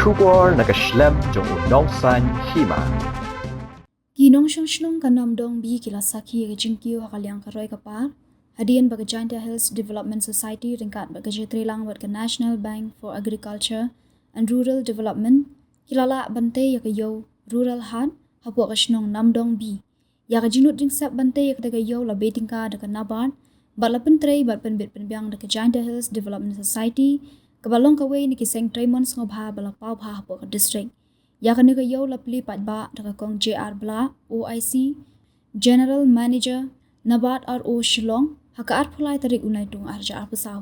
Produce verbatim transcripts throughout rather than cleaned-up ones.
Khubor na ka shlem jong u nongsan hima. Ki nongshong shnong ka Namdong B ki la sakhi ïa ka jingkiew ha ka liang ka roi ka par hadien ba ka Jaintia Hills Development Society ryngkat bad ka jingtreilang bad ka National Bank for Agriculture and Rural Development ki la lah ban tei ïa ka ïew Rural Haat hapoh ka shnong Namdong B. Ïa ka jinglut jingsep ban tei ïa kata ka ïew la bei tyngka da ka NABARD bad la pyntrei bad pynbit pynbiang da ka Jaintia Hills Development Society, kaba long kawei na ki seng treimon sngewbha ba la paw bha hapoh ka district. Ïa kane ka ïew la plie paidbah da ka Kong J R Blah, O I C, General Manager, NABARD R O Shillong, ha ka arphew lai tarik u Naitung arhajar arphew saw.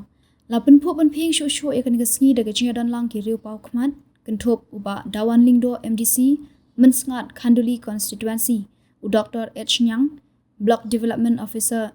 La pynphuh pynphieng shuh shuh ïa kane ka sngi da ka jingïadon lang ki riew paw khmat, kynthup u Bah Dawan Lyngdoh M D C, Mynsngat Khanduli Constituency, u Doktor H Sniang, Block Development Officer,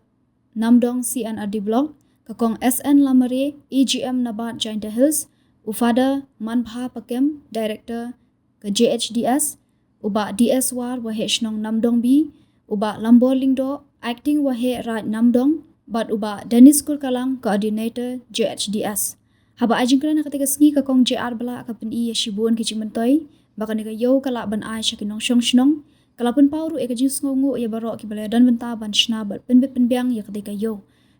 Namdong C and R D Block, ka Kong S N Lamare, A G M NABARD Jaintia Hills, u Father Manbha Pakem, Director ka J H D S, u Bah D S War, Waheh Shnong Namdong B, u Bah Lambor Lyngdoh, Acting Waheh Raid Namdong, bad u Bah Dennis Kurkalang, Coordinator J H D S. Haba ai jingkren ha kata ka sngi, ka Kong J R Blah ka pyni ïa shibun ki jingmyntoi ba kane ka ïew ka lah ban ai sha ki nongshong shnong, ka la pynpaw ruh ïa ka jingsngewnguh ïa baroh kiba la ïadon bynta ban shna bad pynbit pynbiang ïa kata ka ïew.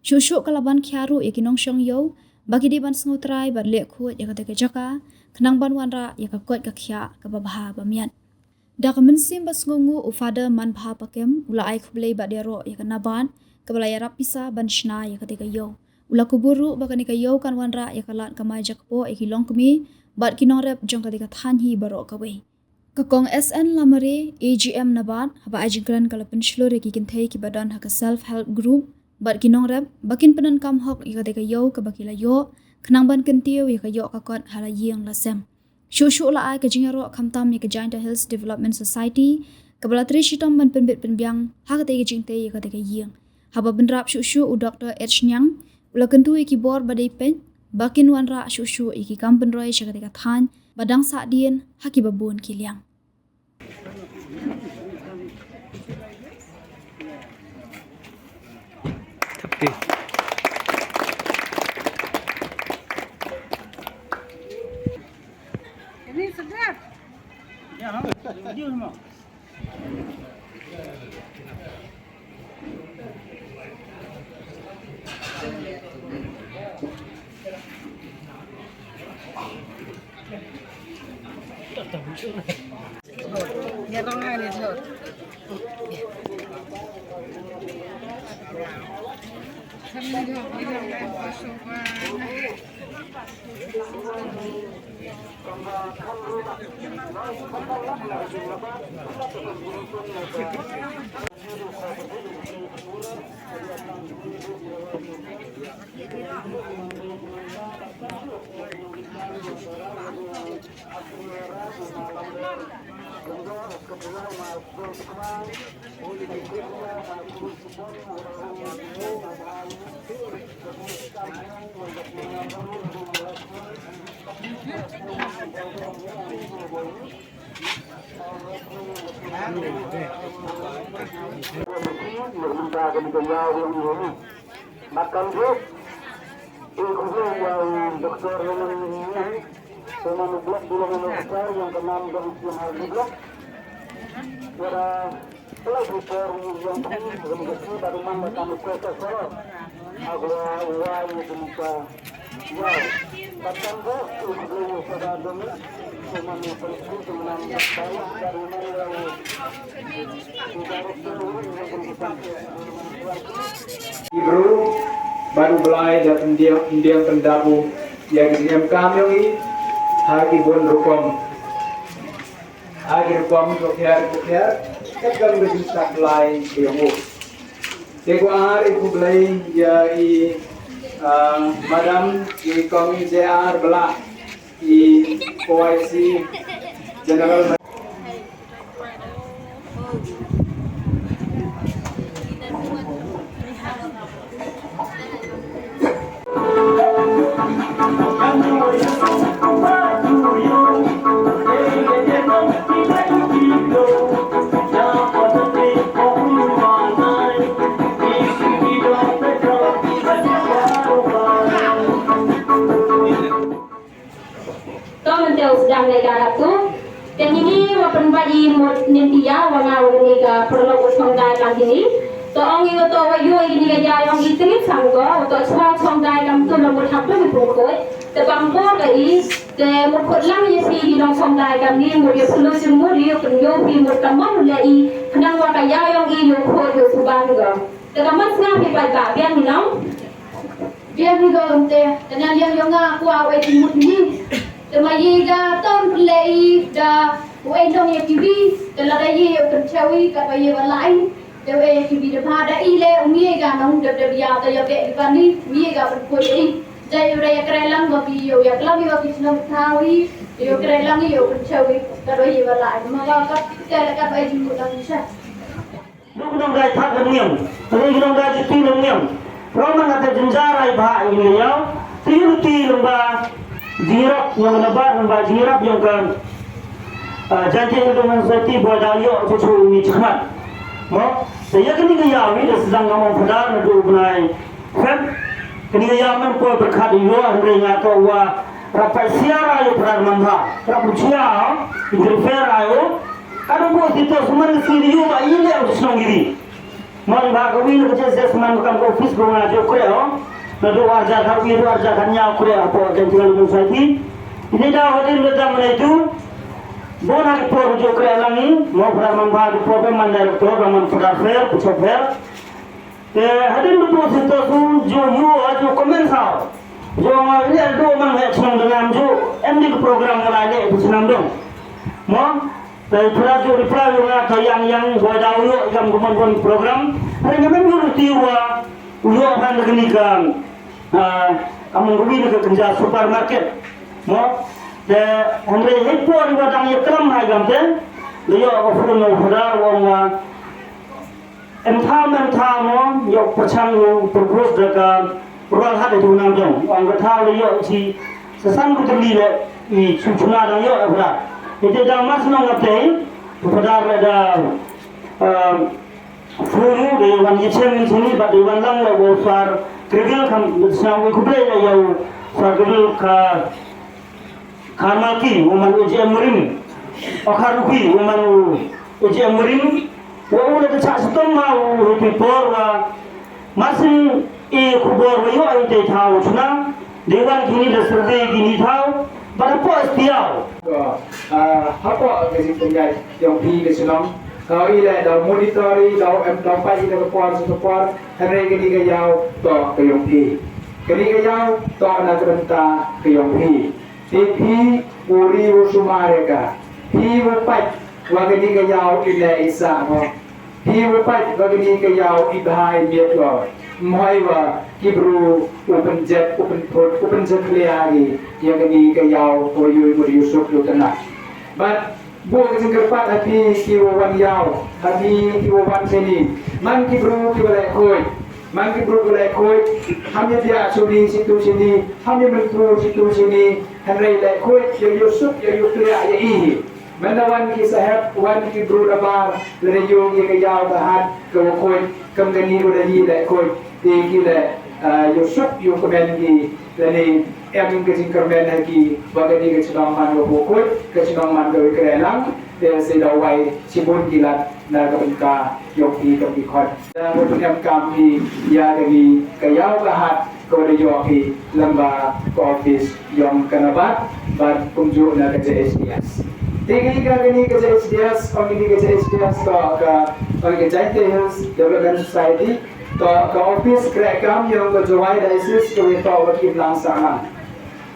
Shuh shuh ka la ban khia ruh ïa ki nongshong ïew ba ki dei ban sngewtrai bad leh khuid ïa kata ka jaka, khnang ban wanrah ïa ka koit ka khiah kaba bha ba miat. Da ka mynsiem ba sngewnguh, u Father Manbha Pakem u la ai khublei bad ïaroh ïa ka NABARD kaba la ïarap pisa ban shna ïa kata ka ïew. U la kubur ruh ba kane ka ïew kan wanrah ïa ka lad kamai jakpoh ïa ki longkmie bad ki nongrep jong kata ka thaiñ hi baroh kawei. Ka Kong S N Lamare, A G M NABARD, haba ai jingkren ka la pynshlur ïa ki kynthei kiba don ha ka self help group bad ki nongrep ba kin pyndonkam hok ïa kata ka ïew kaba ki la ïoh, khnang ban kyntiew ïa ka ïoh ka kot ha la ïing la sem. Shuh shuh la ai ka jingïaroh khamtam ïa ka Jaintia Hills Development Society kaba la trei shitom ban pynbit pynbiang ha kata ka jingtei ïa kata ka ïing. Haba bynrap shuh shuh, u Doktor H Sniang u la kyntu ïa ki bor ba dei peit ba kin wanrah shuh shuh ïa ki kam pynroi sha kata ka thaiñ ba dang sahdien ha kiba bun ki liang. Bad kumjuh, i khublei ïa u Doktor Roman Ïing, Chairman u Block Development Officer jong ka Namdong C and R D Block. Ïa ka pynlait u por u ïong phi, kum ka shi bad u man la kam u Professor. Agwa u wai u dum ka. Ki briew bad U Blai da pyndiang, pyndiang pyndap u ïa ki jingem kam jong ngi ha ki bun rukom. Ha ki rukom pyrkhat pyrkhat, kat kam ka jingsatlai ka jong u. Te ko ar i khublei ïa i, ah, Madam i Kong J R Blah, i O I C General. To mynta u sdang ne ka ratu. Te ngi ni wa pynbait i mut nynti ya wa nga wa ni ka pyrlok u chong dai lang kini. To ong i wa to wa yu i ni ka ya yong i tengit sang ko wa to chwa chong dai kam tu lo mut hap tu i pung koi. Te bang por ka i te mut kut lang i si i long chong dai kam ni mut ya pulu sing mut ya pun yo pi mut kam mon le i khnang wa ka ya yong i yo kut yo suban ko. Te kam mon snga pi pai ba biang ni long. Biang ni ko te te na liang yong nga kwa wa i mut ni. Te ma ye ga ton pele i da u ei nong ye kiwi te la da ye u pynchewi ka ba ye ba lai. Te u ei ye kiwi da ba da i le u ye ga nong da da ya da ya be ba ni u ye ga pynpoi i. Da u da ya kre lang ba ki yo ya klam yo ki chnong thawi yo kre lang yo pynchewi ka ba ye ba lai. Ma ga ka te la ka ba ye mut lang sha. Duk nong dai thak nong ngiam, tadi nong dai jiti nong ngiam. Roman ate jenjar ai ba ini yau, ti ruti nong ba jirap nong na ba nong ba jirap yong kan. Janji nong nong sati boy da yo tu tu ni chmat. Mo, saya kini ke yau ni sedang ngomong pedar nadu benai. Kan kini ke yau men poi berkat yo hendre ngato wa rapai siara yo pedar mangha. Rapu cia, interfere ayo. Kadang buat kita semua sini yo ba ini aku senang gini. Mari ba ka wi ka je ses man kam ka office ko nga jo kre ho. Na do arja ka wi do arja kan nya kre apo kan tinggal dum sai ti. Ini da hadir le da mana itu. Bon hari por jo kre langi mo pra man ba di por man da to man pra fair pucho fair. Te hadin do to sito su jo yu ajo komen sao. Jo nga ini do man he chong dengan jo em di program ngala ne bu senam dong. Mo Te pra ju reply nga ka yang yang wa da uyo kam kumon bon program. Hari nga mem yur ti wa uyo kan kini ka among kubi ka kenja supermarket. Mo te hamre hei por wa dang ye kram hai gam te. Uyo ka phone no hudar wa nga. Em thaw men thaw mo, yo pachang yo purpose da ka rual hat itu nang jong. Ong ka thaw le yo chi sesan ku teli le i chu chuna dang yo abra. Ite dang mas nong ate, pada le da furu de wan yichem ni sini ba de wan lang le wo far krigil kam sna wi kuble le yo far krigil ka Kharmalki, u man u J M Murim. O Kharmalki, u man u J M Murim. Wa u la ta chah stom ma u pi por wa. Masin e khubor wa yo ai te thaw chuna. Dewan kini da serde kini thaw. Bada po stiaw. Ko, ah, hapo ka jingpynjai yong phi ka chnong. Ka i le da monitor i da em da pai i da ka por sa ka por. Hynrei kini ka yaw to ka yong phi. Kini ka yaw to na ka bynta ka yong phi. Te phi u ri u sumar ïa ka. Phi u pait wa kane ka ïaw i leh i sah mo. Phi u pait wa kane ka ïaw i bha i miat mo. Mhoi wa ki bru u pynjep u pynphut u pynjep leh ïa kane ka ïaw wa ïoh mut ïoh suk ïoh tnat. Bad Bun ka jingkyrpad ha phi ki wa wan ïaw, ha phi ki wa wan shane. Man ki bru ki wa leh khuid, man ki bru ki wa leh khuid. Ham ïa biah shane shitu shane, ham ïa mynpur shitu shane. Hynrei leh khuid ïa ïoh suk ïa ïoh kliah ïa i hi. Mynta wan ki sahep, wan ki bru nabar, lada ïoh ïa ka ïaw ka hat ka wa khuid, kam kane wa da ïoh leh khuid. Te ki leh, ah, ïoh suk ïoh kmen ki lane em ka jingkyrmen ha ki ba kane ka chnong man ka bukut, ka chnong man ka wei kreh lang, te sa da wai shibun ki lad na ka bynta yong ki kam ki khot. Da ka pynem kam ki ïa kane ka ïaw ka hat ka wa da ïoh ki lem ba ka office yong ka nabar bad kumjuh na ka J H D S. Te kane ka kane ka J H D S, ong kane ka J H D S ka ka ong ka Jaintia Hills Development Society. Ka, ka office kreh kam yong ka Jowai Diocese ka wa ïatoh wa ki imlang sahlang.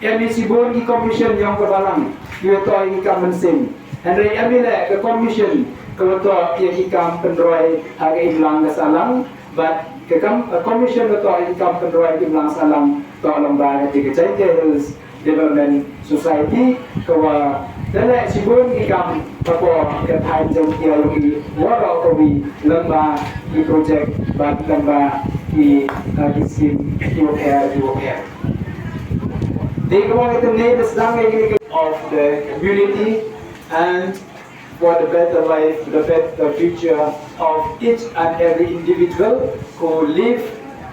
Em i shibun ki commission yong ka balang ki wa ïatoh ïa ki kam mynsiem. Hynrei em i leh ka commission ka wa ïatoh ïa ki kam pynroi ha ka imlang ka sahlang. Bad ka kam, ka commission wa ïatoh ïa ki kam pynroi ha ka imlang sahlang toh lyngba ka Jaintia Hills Development Society ka wa da leh shibun ki kam hapoh ka thaiñ Jaintia yong i waroh kawi lyngba ki project bad lyngba ki, uh, ki scheme ki wa pher ki wa pher. Dei ka wa ka tynne da sdang ïa ki of the community and for the better life, the better future of each and every individual who live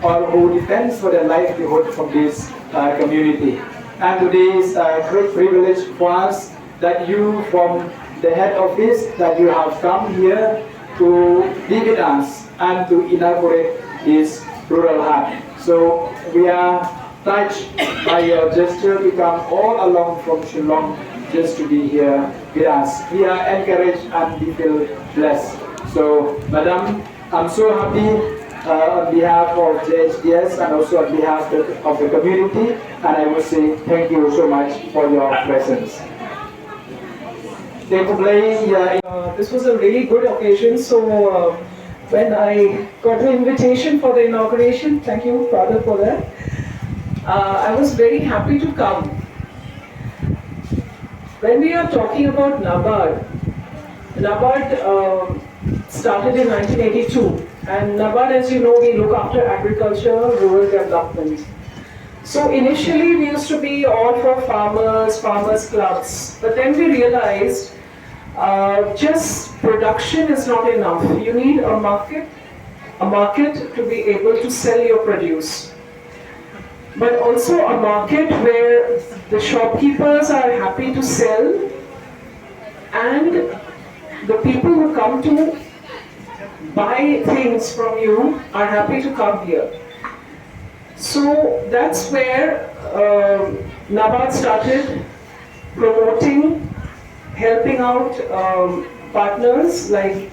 or who depends for their livelihood from this, uh, community. And today is a great privilege for us that you from the head office that you have come here to be with us and to inaugurate this rural hut. So we are touched by your gesture to come all along from Shillong just to be here with us. We are encouraged and we feel blessed. So, Madam, I'm so happy uh, on behalf of J H D S and also on behalf of, of the community, and I would say thank you so much for your presence. Thank you, Blai. Yeah, Uh, this was a really good occasion. So uh, when I got the invitation for the inauguration, thank you, Father, for that. Uh, I was very happy to come. When we are talking about NABARD, NABARD uh, started in nineteen eighty-two, and NABARD, as you know, we look after agriculture, rural development. So initially, we used to be all for farmers, farmers clubs, but then we realized uh, just production is not enough. You need a market, a market to be able to sell your produce, but also a market where the shopkeepers are happy to sell and the people who come to buy things from you are happy to come here. So that's where um, NABARD started promoting, helping out um, partners like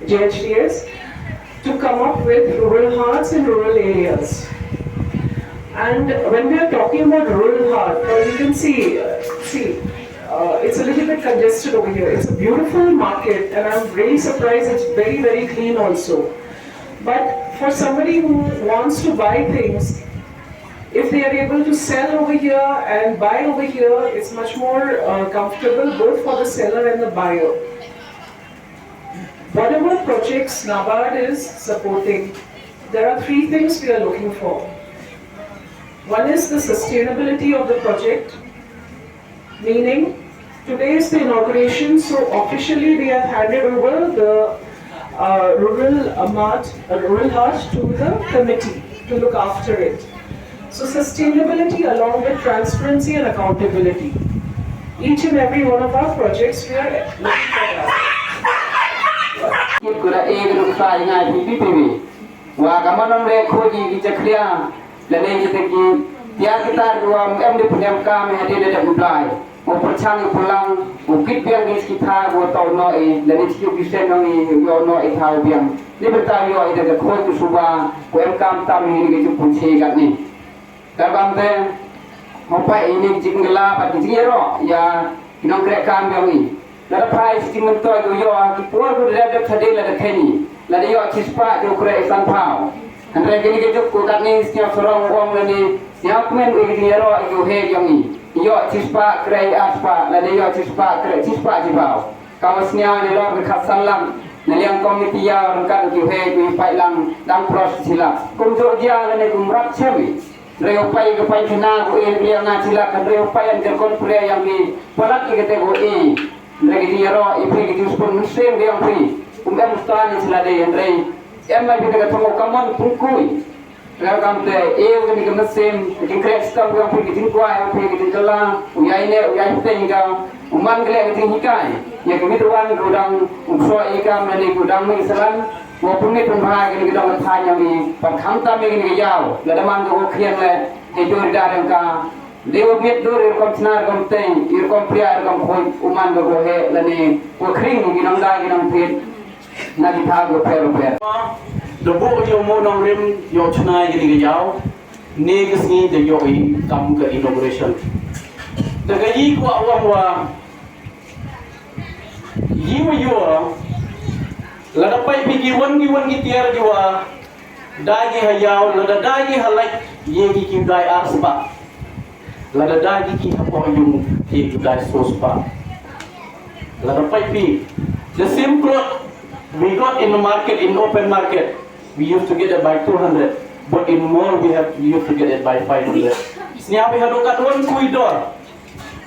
J H D S to come up with rural huts in rural areas. And when we are talking about rural hut, uh, you can see, uh, see, uh, it's a little bit congested over here. It's a beautiful market, and I'm really surprised it's very, very clean also. But for somebody who wants to buy things, if they are able to sell over here and buy over here, it's much more uh, comfortable both for the seller and the buyer. Whatever projects NABARD is supporting, there are three things we are looking for. One is the sustainability of the project, meaning today is the inauguration, so officially we have handed over the uh, rural uh, mart, uh, rural hut to the committee to look after it. So sustainability along with transparency and accountability. Each and every one of our projects we are looking for that. Kit kura e kru ksa ingai pi pi pi. Wa ka mon nong re kho ji ki chakria. La ne ki te ki tia ki tar wa em de punem ka me hade de de blai. Mo perchang i pulang u kit biang ki kita wa tau no e la ne ki sen nong i yo no e tau biang. Ni berta yo e de kho tu suba ko em kam tam ni ki chu pu che gat ni. Karbam te mo pa ini jingla pat jingero ya nong kre kam yong i. Lada phai siti mentoi ko yo ki por ko da da thade lada kheni lada yo chispah de kre sanpau. Hynrei kini ke juk ko kat ni stia sorong wong lani stia kmen ko jingero ko he yong i. Yo chispah kre aspah lada yo chispah kre chispah jibau. Kau snia ni lor khat sanlang na liang komiti ya rengkat ki he ki pai lang dang pros sila. Kum jok dia lani kum rap chemi. Reu pai ke pai kena ku in bia nga chila kan reu pai an jerkon pria yang ni palat ke kete ku i. Rei ke jero i pai ke jus pun mesin ke yang pai. Kum em stan ni chila de yang rei. Em mai bia ke tong kamon pungkui. Reu kam te e u ni ke mesin ke jing krek stam yang pai ke jing kuai yang pai ke jing kala. U yai ne u yai teng ka. U man ke le ke jing hikai. Ya ke mit wan ku dang u so i kam ni ku dang mi salan. Wa pun ni pun bha kini ki dong thai nyam ni pan kham tam ni kini ki yaw la da man ko khian le he jor da dang ka de wa miet dur ir kom chnar kom teng ir kom pria ir kom khoi u man ko he la ni ko khring ni nang da ki nang pit na ki tha ko per per. Da bu yo mo nong rim yo chnar kini ki yaw ni ki sngi de yo i kam ka inauguration. Da ka yi ko wa wa Yi wa yuwa, lada pai pi ki wan ki wan ki tiar ki wa, dai ki ha yaw, lada dai ki ha lait, ye ki ki dai ar spah. Lada dai ki ki ha po yung, ye ki dai so spah. Lada pai pi, the same cloth we got in the market, in open market, we used to get it by two hundred, but in mall we have, we used to get it by five hundred. Snia we had got one kui dor.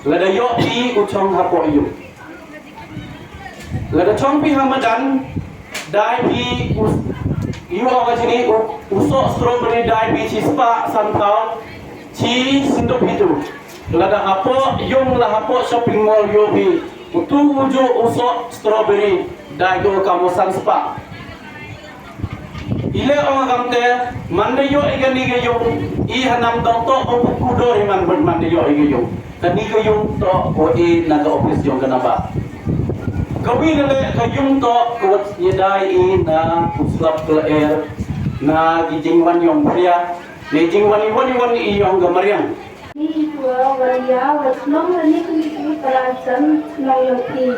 Lada yoh phi u chong hapoh ïing. Lada chong phi ha madan, dai phi u, ïoh ka jingïoh u, u soh strawberry dai phi chi spah san tau, chi sendok phi tu. Lada hapoh yung la hapoh shopping mall ïoh hi utu uju u soh strawberry da ïoh ka mo san spah. I leh ong kamte, man da ïoh i kani ka yung, i hanam dong toh u pukudor i man man da ïoh i ka yung. Kani ka yung toh u i na ka office yung ka naba. Kawi na le ka yung toh ka wat ïadai i na u slap ka la er na ki jingwan yung bria, ne jingwan i wan i wan i yung ka mariang. Ni tua wan ïa wat nong la ni kuni kuni para jan nong la ki.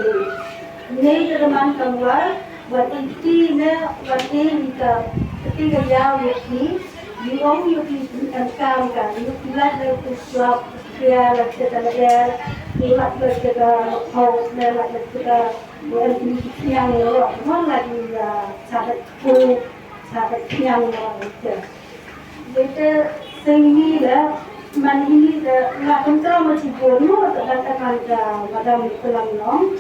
Ni ka man kam war wat i ti ne wat i ka ti ka ïa ïa ki. Ni ong ïa ki kan kam ka ni ki la le ku slap ïa la ke ta le ïa ni la le ke ta ho ne la le ke ta wan ni ki yang ro mon la ni la sa da ku sa da yang ro ke. Bete seng ni la man ini da la kontro ma ci bor no ta da ta kan da madam kulam nong.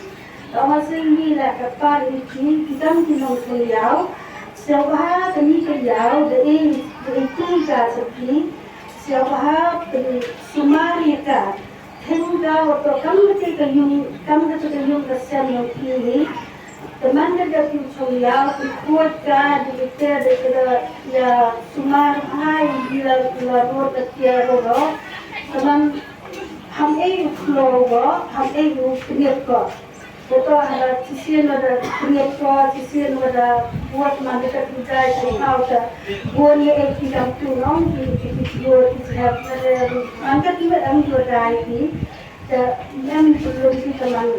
Ta ma seng ni la ka par ni ki ki dam ki nong seng yau. Sel ba ha ka ni ka yau da e da e ti ka sa ki. Sel ba ha ka ni sumari ka. Hynda wa to kam kata ka yung kam kata ka yung ka sem yung phi hi. Teman ka da phi chong ya phi kuat ka di kete de kete ya sumar hai di la la ro ka tia ro ro. Teman ham e u klo ro ham e u kniet ko. Koto hada chisien wada kriat ko chisien wada buat man dekat budai ko kau ta buat ye ek ti kam tu nong ki ki ki buat ki sehab wada man ka ti wada am budai ki ta em tu lo ki ta man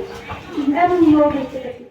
em lo ki ta